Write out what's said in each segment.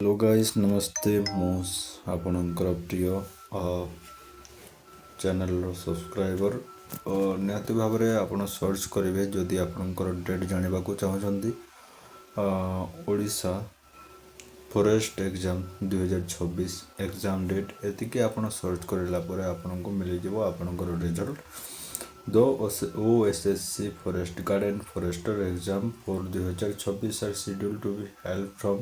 Hello guys, ନମସ୍ତେ। ମୁଁ ଆପଣଙ୍କର ପ୍ରିୟ ଚ୍ୟାନେଲର ସବସ୍କ୍ରାଇବର। ନିହାତି ଭାବରେ ଆପଣ ସର୍ଚ୍ଚ କରିବେ, ଯଦି ଆପଣଙ୍କର ଡେଟ୍ ଜାଣିବାକୁ ଚାହୁଁଛନ୍ତି, Odisha forest exam 2026 exam date. ଏତିକି ଆପଣ ସର୍ଚ୍ଚ କରିଲା ପରେ ଆପଣଙ୍କୁ ମିଳିଯିବ ଆପଣଙ୍କର result. The OSSC Forest Guard and Forester exam for 2026 are scheduled to be held from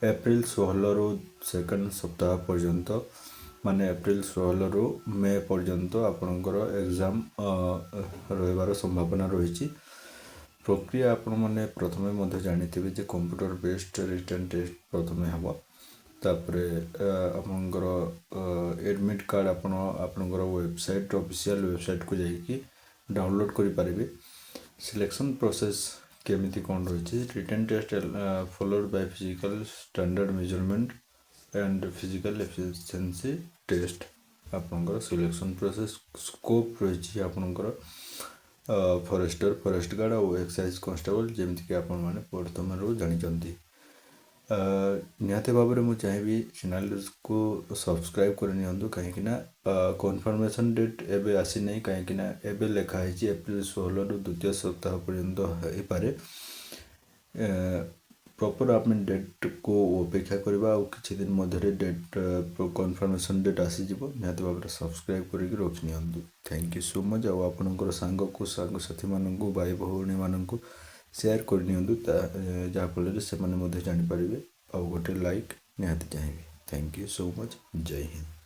April 16ରୁ second ସପ୍ତାହ ପର୍ଯ୍ୟନ୍ତ, ମାନେ ଏପ୍ରିଲ 16ରୁ ମେ ପର୍ଯ୍ୟନ୍ତ ଆପଣଙ୍କର ଏକ୍ଜାମ୍ ରହିବାର ସମ୍ଭାବନା ରହିଛି। ପ୍ରକ୍ରିୟା ଆପଣମାନେ ପ୍ରଥମେ ମଧ୍ୟ ଜାଣିଥିବେ ଯେ କମ୍ପ୍ୟୁଟର ବେସ୍ଡ ରିଟେନ୍ ଟେଷ୍ଟ ପ୍ରଥମେ ହେବ। ତାପରେ ଆପଣଙ୍କର ଏଡ଼ମିଟ୍ କାର୍ଡ଼ ଆପଣ ଆପଣଙ୍କର ୱେବସାଇଟ୍, ଅଫିସିଆଲ୍ ୱେବସାଇଟ୍କୁ ଯାଇକି ଡାଉନଲୋଡ଼୍ କରିପାରିବେ। ସିଲେକ୍ସନ୍ ପ୍ରୋସେସ୍ କେମିତି କ'ଣ ରହିଛି? Written test followed by physical standard measurement and physical efficiency test. ଆପଣଙ୍କର ସିଲେକ୍ସନ୍ ପ୍ରୋସେସ୍ ସ୍କୋପ୍ ରହିଛି ଆପଣଙ୍କର ଫରେଷ୍ଟର, ଫରେଷ୍ଟ ଗାର୍ଡ଼ ଆଉ ଏକ୍ସାଇଜ୍ କନଷ୍ଟେବଲ୍, ଯେମିତିକି ଆପଣମାନେ ପ୍ରଥମରୁ ଜାଣିଛନ୍ତି। ନିହାତି ଭାବରେ ମୁଁ ଚାହିଁବି ଚ୍ୟାନେଲ୍କୁ ସବସ୍କ୍ରାଇବ୍ କରିନିଅନ୍ତୁ, କାହିଁକିନା କନଫର୍ମେସନ୍ ଡେଟ୍ ଏବେ ଆସିନାହିଁ, କାହିଁକିନା ଏବେ ଲେଖା ହେଇଛି ଏପ୍ରିଲ 16ରୁ ଦ୍ୱିତୀୟ ସପ୍ତାହ ପର୍ଯ୍ୟନ୍ତ ହେଇପାରେ। ପ୍ରପର୍ ଆମେ ଡେଟ୍କୁ ଅପେକ୍ଷା କରିବା ଆଉ କିଛି ଦିନ ମଧ୍ୟରେ ଡେଟ୍, କନଫର୍ମେସନ୍ ଡେଟ୍ ଆସିଯିବ। ନିହାତି ଭାବରେ ସବସ୍କ୍ରାଇବ୍ କରିକି ରଖିନିଅନ୍ତୁ। Thank you so much. ଆଉ ଆପଣଙ୍କର ସାଙ୍ଗକୁ, ସାଙ୍ଗସାଥିମାନଙ୍କୁ, ଭାଇ ଭଉଣୀମାନଙ୍କୁ ସେୟାର କରିନିଅନ୍ତୁ, ଯାହାଫଳରେ ସେମାନେ ମଧ୍ୟ ଜାଣିପାରିବେ। ଆଉ ଗୋଟେ ଲାଇକ୍ ନିହାତି ଚାହିଁବି। Thank you so much. Jay Hind.